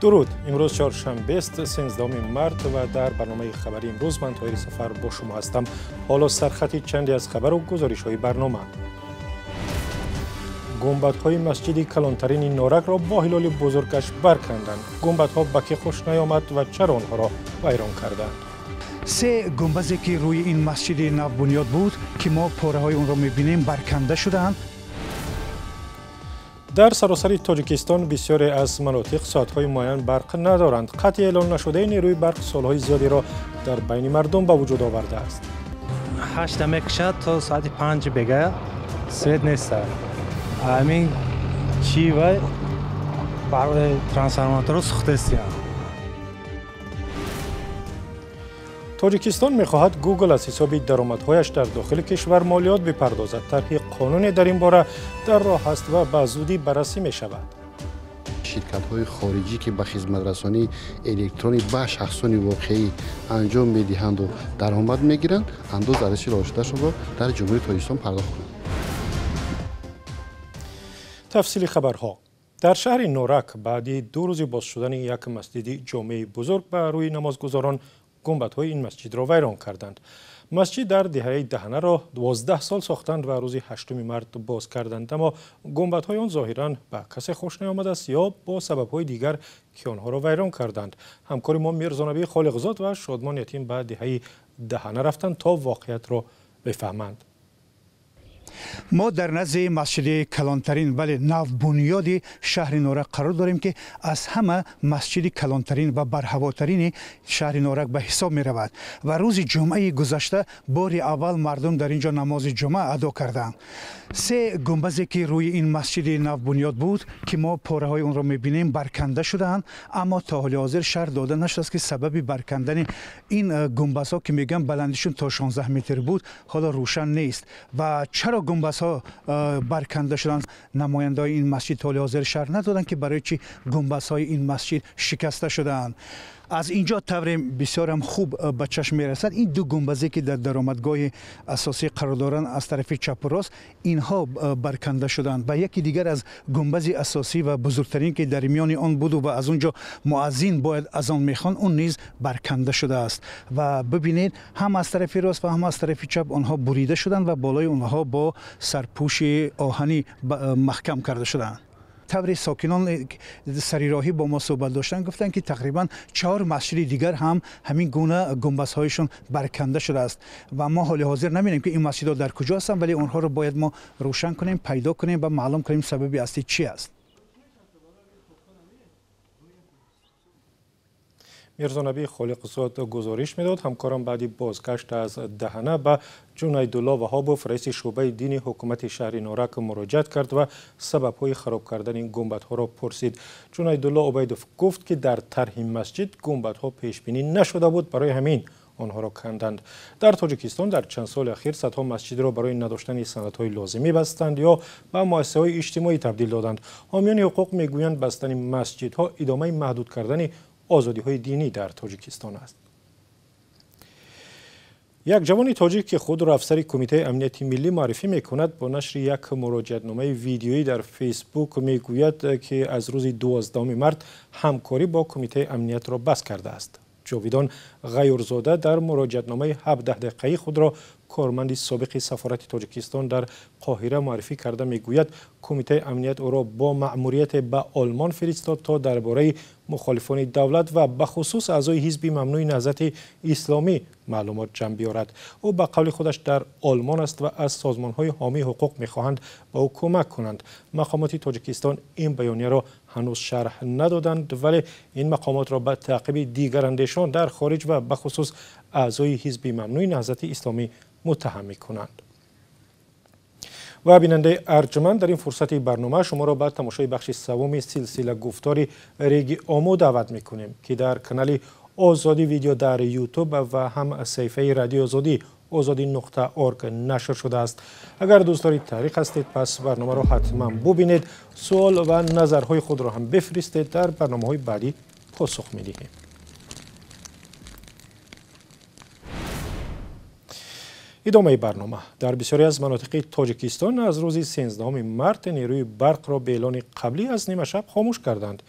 Дуруд, имрӯз чоршанбест, 13 март ва дар барномаи хабари имрӯз ман Тоҳири Сафар бо шумо ҳастам. Ҳоло сархати чанде аз хабару гузоришҳои барнома. Гумбадҳои масҷиди калонтарини Норакро бо ҳилоли бузургаш барканданд. Гумбадҳо ба кӣ хуш наёмад ва чаро онҳоро вайрон карданд? Се гумбазе ки рӯи ин масҷиди навбунёд буд, ки мо пораҳои онро мебинем, барканда шудаанд. Дар саросари Тоҷикистон бисёре аз манотиқ соатҳои муайян барқ надоранд. Қатъи эълон нашудаи нерӯи барқ солҳои зиёдеро дар байни мардум ба вуҷуд овардааст. 8 мекушад то соати 5 бега свет нест. Ҳамин чи вай трансформаторро сӯхтастиянд. Тоҷикистон мехоҳад Google аз ҳисоби даромадҳояш дар дохили кишвар молиёт бипардозад. Тарҳи қонуне дар ин бора дар роҳ аст ва ба зудӣ баррасӣ мешавад. Ширкатҳои хориҷӣ, ки ба хизматрасонии электронӣ ба шахсони воқеӣ анҷом медиҳанду даромад мегиранд, андоз арзиши иловашудаашонро дар Ҷумҳурии Тоҷикистон пардохт кунанд. Тафсили хабарҳо. Дар шаҳри Норак баъди 2 рӯзи боз шудани як масҷиди ҷомеи бузург ба рӯи намозгузорон гумбадҳои ин масҷидро вайрон карданд. Масҷид дар деҳаи Даҳанаро 12 сол сохтанд ва рӯзи 8 март боз карданд, аммо гумбадҳои он зоҳиран ба касе хуш наомадааст ё бо сабабҳои дигар, ки онҳоро вайрон карданд. Ҳамкори мо Мирзонабӣ Холиқзод ва Шодмон Ятим ба деҳаи Даҳана рафтанд то воқеиятро бифаҳманд. Мо дар назди масҷиди калонтарин, вале навбунёди шаҳри Норак қарор дорем, ки аз ҳама масҷиди калонтарин ва барҳавотарини шаҳри Норак ба ҳисоб меравад. Ва рӯзи ҷумъаи гузашта бори аввал мардум дар ин ҷо намози ҷумъа адо карданд. Се гумбазе ки рӯи ин масҷиди навбунёд буд, ки мо пораҳои онро мебинем, барканда шудаанд, аммо то ҳоли ҳозир шарҳ дода нашудааст, ки сабаби баркандани ин гумбазҳо, ки мегӯям баландишон то 16 метр буд, ҳоло рӯшан нест. Ва чаро гумбазҳо барканда шуданд? Намояндаҳои ин масҷид то ҳоли ҳозир шарҳ надоданд, ки барои чӣ гумбазҳои ин масҷид шикаста шудаанд. Аз инҷо тавре бисёрам хуб ба чашм мерасад, ин ду гумбазе ки дар даромадгоҳи асосӣ қарор доранд аз тарафи чапу рост, инҳо барканда шуданд. Ва яке дигар аз гумбази асосӣ ва бузургтарин, ки дар миёни он буду ва аз он ҷо муаззин бояд азон мехонд, он низ барканда шудааст. Ва бибинед, ҳам аз тарафи рост ва ҳам аз тарафи чап онҳо бурида шуданд ва болои онҳо бо сарпӯши оҳанӣ маҳкам карда шуданд. Тавре сокинон сарироҳӣ бо мо суҳбат доштанд, гуфтанд, ки тақрибан 4 масҷиди дигар ҳам ҳамин гуна гумбазҳояшон барканда шудааст. Ва мо ҳоли ҳозир намедонем, ки ин масҷидҳо дар куҷо ҳастанд, вале онҳоро бояд мо рӯшан кунем, пайдо кунем ва маълум кунем сабаби аслӣ чи аст. Мирзонабӣ Холиқзод гузориш медод. Ҳамкорам баъди бозгашт аз Даҳана ба Ҷунайдулло Ваҳобов, раиси шӯъбаи дини ҳукумати шаҳри Норак, муроҷиат кард ва сабабҳои хароб кардани гумбадҳоро пурсид. Ҷунайдулло Убайдов гуфт, ки дар тарҳи масҷид гумбадҳо пешбинӣ нашуда буд, барои ҳамин онҳоро канданд. Дар Тоҷикистон дар чанд соли ахир садҳо масҷидро барои надоштани санадҳои лозимӣ бастанд ё ба муассисаҳои иҷтимоӣ табдил доданд. Ҳомиёни ҳуқуқ мегӯянд, бастани масҷидҳо идомаи маҳдуд кардани озодиҳои динӣ дар Тоҷикистон аст. Як ҷавони тоҷик, ки худро афсари Кумитаи амнияти миллӣ муаррифӣ мекунад, бо нашри як муроҷиатномаи видеоӣ дар Фейсбук мегӯяд, ки аз рӯзи 12 март ҳамкорӣ бо Кумитаи амниятро бас кардааст. Ҷовидон Ғайюрзода дар муроҷиатномаи 17 дақиқаи худро корманди собиқи сафорати Тоҷикистон дар Қоҳира муаррифӣ карда мегӯяд, Кумитаи амният ӯро бо маъмурияте ба Олмон фиристод то дар бораи мухолифони давлат ва бахусус аъзои ҳизби мамнӯи Наҳзати Исломӣ маълумот ҷамъ биёрад. Ӯ ба қавли худаш дар Олмон аст ва аз созмонҳои ҳомии ҳуқуқ мехоҳанд ба ӯ кӯмак кунанд. Мақомоти Тоҷикистон ин баёнияро ҳанӯз шарҳ надоданд, вале ин мақомотро ба таъқиби дигарандешон дар хориҷ ва бахусус аъзои ҳизби мамнӯи Наҳзати Исломӣ муттаҳам мекунанд. Ва бинандаи арҷманд, дар ин фурсати барнома шуморо ба тамошои бахши севуми силсила гуфтори Реги Омо даъват мекунем, ки дар канали Озодӣ видео дар Ютуб ва ҳам саҳифаи Радиои Озодӣ ozodi.org нашр шудааст. Агар дӯстдори таърих ҳастед, пас барномаро ҳатман бубинед, суол ва назарҳои худро ҳам бифиристед, дар барномаҳои баъдӣ посух медиҳем. Идомаи барнома. Дар бисёре аз манотиқи Тоҷикистон аз рӯзи 13 март нерӯи барқро бе эълони қаблӣ аз нимашаб хомӯш карданд.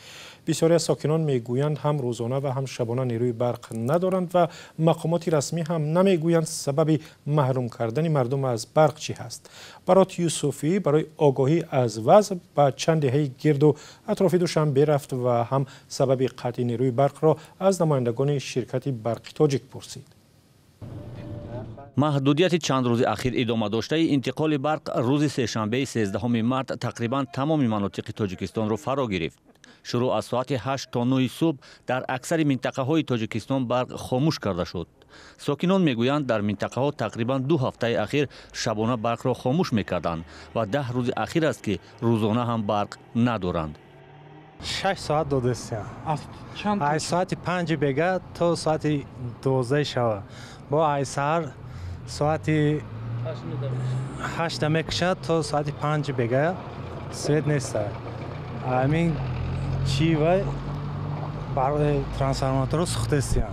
Бисёре аз сокинон мегӯянд, ҳам рӯзона ва ҳам шабона нерӯи барқ надоранд ва мақомоти расмӣ ҳам намегӯянд сабаби маҳрум кардани мардум аз барқ чӣ ҳаст. Барот Юсуфӣ барои огоҳӣ аз вазъ ба чанд деҳаи гирду атрофи Душанбе рафт ва ҳам сабаби қатъи нерӯи барқро аз намояндагони ширкати Барқи Тоҷик пурсид. Маҳдудияти чанд рӯзи ахир идома доштаи интиқоли барқ рӯзи сешанбеи 13 март тақрибан тамоми манотиқи Тоҷикистонро фаро гирифт. Шурӯъ аз соати 8 то 9 субҳ дар аксари минтақаҳои Тоҷикистон барқ хомӯш карда шуд. Сокинон мегӯянд, дар минтақаҳо тақрибан 2 ҳафтаи ахир шабона барқро хомӯш мекарданд ва 10 рӯзи ахир аст, ки рӯзона ҳам барқ надоранд. 6 соат додастям. Аз соати 5 бега то соати 12 шава. Бо ай саҳар соати 8 мекушад то соати 5 бега свет нест. Ҳамин чӣ вай барои трансформаторро сӯхтастям.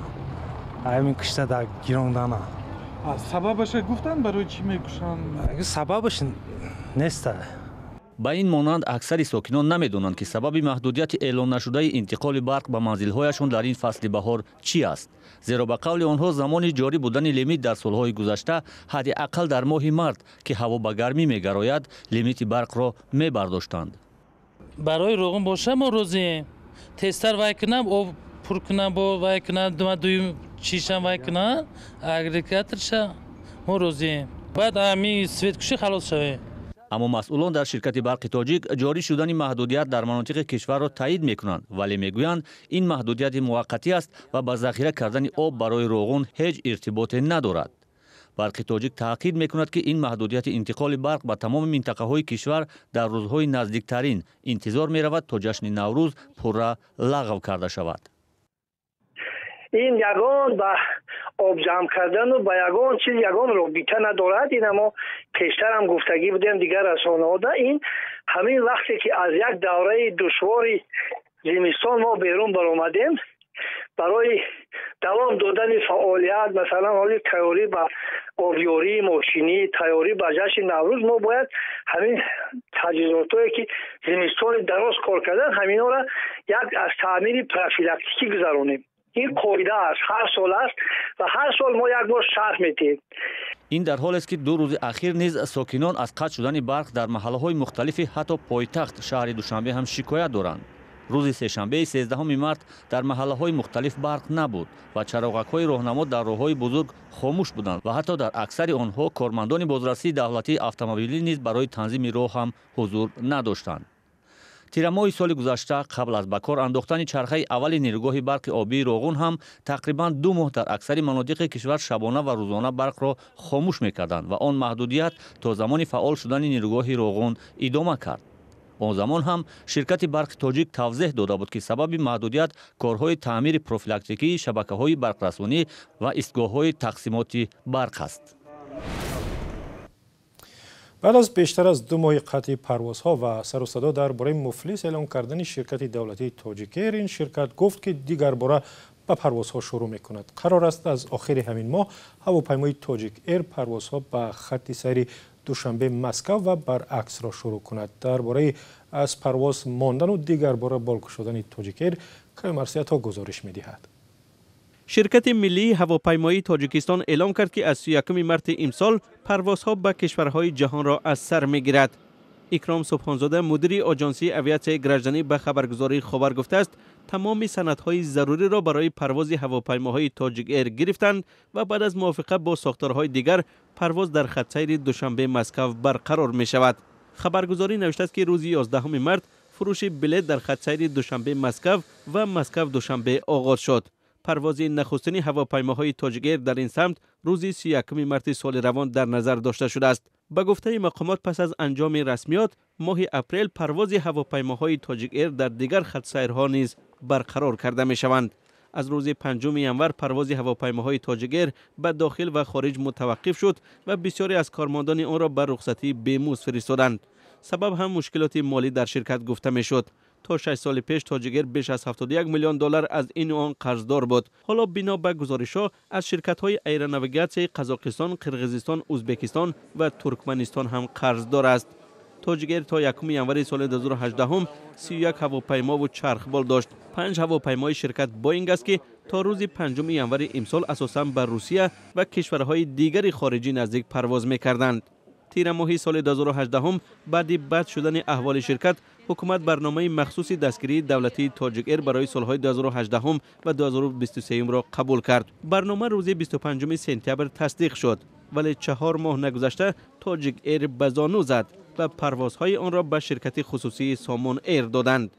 Ҳамин кишта дар гирондана. Сабабаша гуфтанд, барои чӣ мекушанд? Сабабаш нест. Ба ин монанд аксари сокинон намедонанд, ки сабаби маҳдудияти эълон нашудаи интиқоли барқ ба манзилҳояшон дар ин фасли баҳор чӣ аст. Зеро ба қавли онҳо замони ҷорӣ будани лимит дар солҳои гузашта ҳадди ақал дар моҳи март, ки ҳаво ба гармӣ мегарояд, лимити барқро мебардоштанд. Барои роғун боша мо розием. Тезтар вай кунам, об пур кунам, бо вай кунам, дуюм чишам вай кунам, агрегаторша мо розием. Баъд ҳамин светкушӣ халос шавем. Аммо масъулон дар ширкати Барқи Тоҷик ҷорӣ шудани маҳдудият дар манотиқи кишварро таъид мекунанд, вале мегӯянд, ин маҳдудияти муваққатӣ аст ва ба захира кардани об барои роғун ҳеҷ иртиботе надорад. Барқи Тоҷик таъқид мекунад, ки ин маҳдудияти интиқоли барқ ба тамоми минтақаҳои кишвар дар рӯзҳои наздиктарин интизор меравад, то ҷашни Наврӯз пурра лағв карда шавад. Ин ягон ба об ҷамъ кардану ба ягон чиз ягон робита надорад. Ин мо пештар ҳам гуфтагӣ будем дигар расонаҳода. Ин ҳамин вақте ки аз як давраи душвори зимистон мо берун баромадем, барои давом додани фаъолият, масалан ҳоли тайёрӣ ба обёрии мошинӣ, тайёрӣ ба ҷашни Наврӯз, мо бояд ҳамин таҷҳизотое ки зимистони дароз кор кардан, ҳаминҳоро як аз таъмири профилактикӣ гузаронем. Ин қоида аст, ҳар сол аст ва ҳар сол мо як бор шарҳ медиҳем. Ин дар ҳолест, ки 2 рӯзи ахир низ сокинон аз қатъ шудани барқ дар маҳаллаҳои мухталифи ҳатто пойтахт шаҳри Душанбе ҳам шикоят доранд. Рӯзи сешанбеи 13 март дар маҳаллаҳои мухталиф барқ набуд ва чароғакҳои роҳнамо дар роҳҳои бузург хомӯш буданд ва ҳатто дар аксари онҳо кормандони бозрасии давлатии автомобилӣ низ барои танзими роҳ ҳам ҳузур надоштанд. Тирамоҳи соли гузашта қабл аз ба кор андохтани чархаи аввали нерӯгоҳи барқи обии Роғун ҳам тақрибан 2 моҳ дар аксари манотиқи кишвар шабона ва рӯзона барқро хомӯш мекарданд ва он маҳдудият то замони фаъол шудани нерӯгоҳи Роғун идома кард. Он замон ҳам ширкати Барқи Тоҷик тавзеҳ дода буд, ки сабаби маҳдудият корҳои таъмири профилактикии шабакаҳои барқрасонӣ ва истгоҳҳои тақсимоти барқ аст. Баъд аз бештар аз 2 моҳи қатъи парвозҳо ва сару садо дар бораи муфлис эълон кардани ширкати давлатии Тоҷикэйр, ин ширкат гуфт, ки дигарбора ба парвозҳо шурӯъ мекунад. Қарор аст аз охири ҳамин моҳ ҳавопаймои Тоҷикэйр парвозҳо ба хатти сайри Душанбе Москав ва баръаксро шурӯъ кунад. Дар бораи аз парвоз мондану дигарбора болкушодани Тоҷикэйр Каюмарсиятҳо гузориш медиҳад. Ширкати миллии ҳавопаймоии Тоҷикистон эълом кард, ки аз 31 марти имсол парвозҳо ба кишварҳои ҷаҳонро аз сар мегирад. Икром Субҳонзода, мудири оҷонсии авиатсияи гражданӣ, ба хабаргузории Ховар гуфтааст, тамоми санадҳои заруриро барои парвози ҳавопаймоҳои Тоҷикэйр гирифтанд ва баъд аз мувофиқа бо сохторҳои дигар парвоз дар хатсайри Душанбе Москав барқарор мешавад. Хабаргузорӣ навиштааст, ки рӯзи 11 март фурӯши билет дар хатсайри Душанбе Москав ва Москав Душанбе оғоз шуд. Парвози нахустини ҳавопаймоҳои Тоҷикэйр дар ин самт рӯзи 31 марти соли равон дар назар дошта шудааст. Ба гуфтаи мақомот, пас аз анҷоми расмиёт моҳи апрел парвози ҳавопаймоҳои Тоҷикэйр дар дигар хатсайрҳо низ барқарор карда мешаванд. Аз рӯзи 5 январ парвози ҳавопаймоҳои Тоҷикэйр ба дохил ва хориҷ мутаваққиф шуд ва бисёре аз кормандони онро ба рухсатии бемузд фиристоданд. Сабаб ҳам мушкилоти молӣ дар ширкат гуфта мешуд. То 6 соли пеш Тоҷикэйр беш аз 71 миллион доллар аз ину он қарздор буд. Ҳоло бино ба гузоришҳо аз ширкатҳои аэронавигатсияи Қазоқистон, Қирғизистон, Ӯзбекистон ва Туркманистон ҳам қарздор аст. Тоҷикэйр то 1 январи соли 2018 31 ҳавопаймову чархбол дошт. 5 ҳавопаймои ширкат Боинг аст, ки то рӯзи 5 январи имсол асосан ба Русия ва кишварҳои дигари хориҷӣ наздик парвоз мекарданд. Тирамоҳи соли 2018 баъди бад шудани аҳволи ширкат, ҳукумат барномаи махсуси дастгирии давлатии Тоҷик Эйр барои солҳои 2018 ва 2023 ро қабул кард. Барнома рӯзи 25 сентябр тасдиқ шуд, вале 4 моҳ нагузашта Тоҷик Эйр ба зону зад ва парвозҳои онро ба ширкати хусусии Сомон Эйр доданд.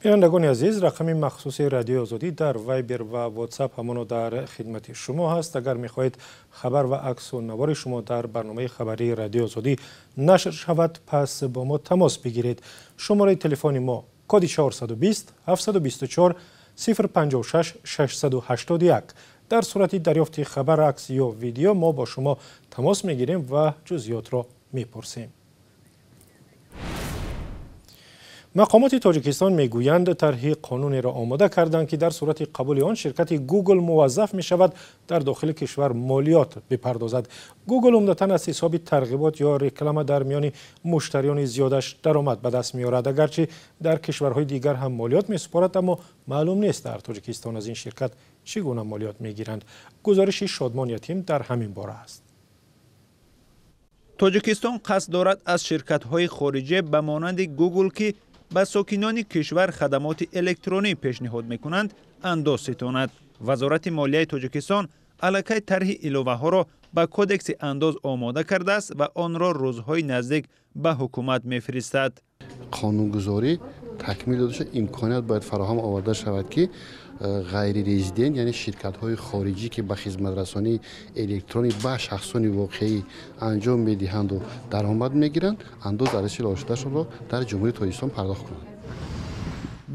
Бинандагони азиз, рақами махсуси Радиои Озодӣ дар Вайбер ва Ватсап ҳамоно дар хидмати шумо ҳаст. Агар мехоҳед хабар ва аксу навори шумо дар барномаи хабарии Радиои Озодӣ нашр шавад, пас бо мо тамос бигиред. Шумораи телефони мо коди 420 724 056 681. Дар сурати дарёфти хабар, акс ё видео мо бо шумо тамос мегирем ва ҷузъиётро мепурсем. Мақомоти Тоҷикистон мегӯянд, тарҳи қонунеро омода карданд, ки дар сурати қабули он ширкати Google муваззаф мешавад дар дохили кишвар молиёт бипардозад. Google умдатан аз ҳисоби тарғибот ё реклама дар миёни муштариёни зиёдаш даромад ба даст меорад. Агарчи дар кишварҳои дигар ҳам молиёт месупорад, аммо маълум нест дар Тоҷикистон аз ин ширкат чӣ гуна молиёт мегиранд. Гузориши Шодмон Ятим дар ҳамин бора аст. Тоҷикистон қасд дорад аз ширкатҳои хориҷӣ ба монанди Google, ки ба сокинони кишвар хадамоти электронӣ пешниҳод мекунанд, андоз ситонад. Вазорати молияи Тоҷикистон аллакай тарҳи иловаҳоро ба кодекси андоз омода кардааст ва онро рӯзҳои наздик ба ҳукумат мефиристад. Қонунгузорӣ такмил дода шуда, имконият бояд фароҳам оварда шавад, ки ғайрирезидент, яъне ширкатҳои хориҷӣ, ки ба хизматрасонии электронӣ ба шахсони воқеӣ анҷом медиҳанду даромад мегиранд, андоз арзиши иловашудаашонро дар Ҷумҳурии Тоҷикистон пардохт кунанд.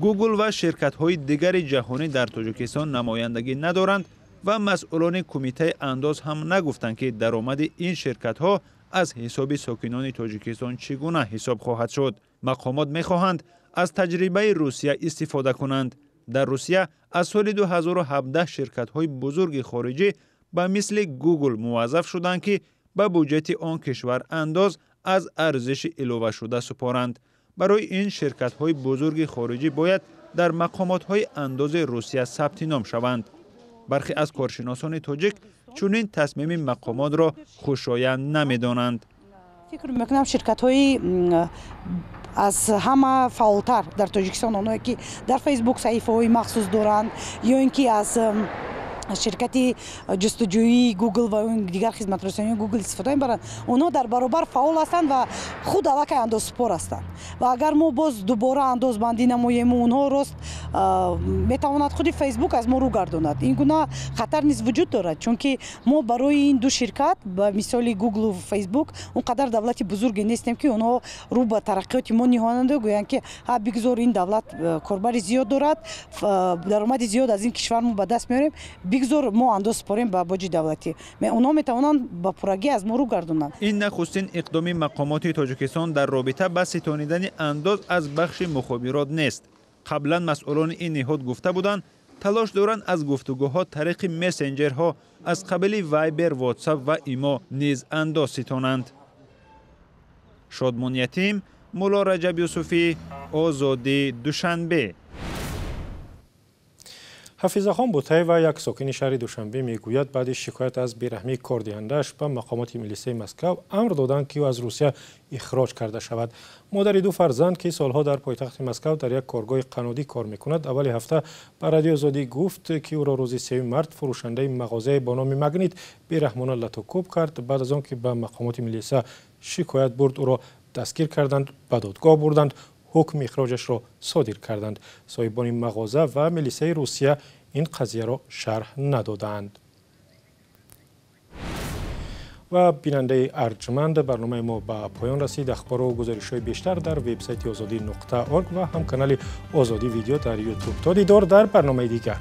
Google ва ширкатҳои дигари ҷаҳонӣ дар Тоҷикистон намояндагӣ надоранд ва масъулони кумитаи андоз ҳам нагуфтанд, ки даромади ин ширкатҳо аз ҳисоби сокинони Тоҷикистон чӣ гуна ҳисоб хоҳад шуд. Мақомот мехоҳанд аз таҷрибаи Русия истифода кунанд. Дар Русия аз соли 2017 ширкатҳои бузурги хориҷӣ ба мисли Google муваззаф шуданд, ки ба буҷети он кишвар андоз аз арзиши иловашуда супоранд. Барои ин ширкатҳои бузурги хориҷӣ бояд дар мақомотҳои андози Русия сабти ном шаванд. Бархе аз коршиносони тоҷик чунин тасмими мақомотро хушоянд намедонанд. Фикр мекунам, ширкатҳои аз ҳама фаъолтар дар Тоҷикистон, онҳое ки дар Фейсбук саҳифаҳои махсус доранд ё ин ки аз ширкати ҷустуҷӯии Google ва дигар хизматрасонии Google истифода мебаранд, онҳо дар баробар фаъол ҳастанд ва худ аллакай андозсупор ҳастанд. Ва агар мо боз дубора андозбандӣ намоему, онҳо рост метавонад худи Фейсбук аз мо рӯ гардонад. Ин гуна хатар низ вуҷуд дорад, чунки мо барои ин ду ширкат ба мисоли Google ва Фейсбук он қадар давлати бузурге нестем, ки онҳо рӯ ба тараққиёти мо ниҳонанду гӯянд, ки ҳа, бигзор ин давлат корбари зиёд дорад, даромади зиёд аз ин кишвар мо ба даст меорем, бигзор мо андоз супорем ба боҷи давлатӣ. Онҳо метавонанд ба пуррагӣ аз мо рӯ гардонанд. Ин нахустин иқдоми мақомоти Тоҷикистон дар робита ба ситонидани андоз аз бахши мухобирот нест. Қаблан масъулони ин ниҳод гуфта буданд, талош доранд аз гуфтугӯҳо тариқи мессенҷерҳо аз қабили Вайбер, Ватсап ва Имо низ андоз ситонанд. Шодмон Ятим, Мулло Раҷаб Юсуфӣ, Озодӣ, Душанбе. Ҳафизахон Бутаева, як сокини шаҳри Душанбе, мегӯяд, баъди шикоят аз бераҳмии кордиҳандааш ба мақомоти милисияи Москав амр доданд, ки ӯ аз Русия ихроҷ карда шавад. Модари ду фарзанд, ки солҳо дар пойтахти Москав дар як коргоҳи қаннодӣ кор мекунад, аввали ҳафта ба Радиои Озодӣ гуфт, ки ӯро рӯзи 3 март фурӯшандаи мағозае бо номи Магнит бераҳмона латукӯб кард. Баъд аз он ки ба мақомоти милиса шикоят бурд, ӯро дастгир карданд, ба додгоҳ бурданд, ҳукми ихроҷашро содир карданд. Соҳибони мағоза ва милисияи Русия ин қазияро шарҳ надодаанд. Ва бинандаи арҷманд, барномаи мо ба поён расид. Ахбору гузоришҳои бештар дар вебсайти озодӣ.орг ва ҳам канали Озодӣ Видео дар Ютуб. То дидор дар барномаи дигар.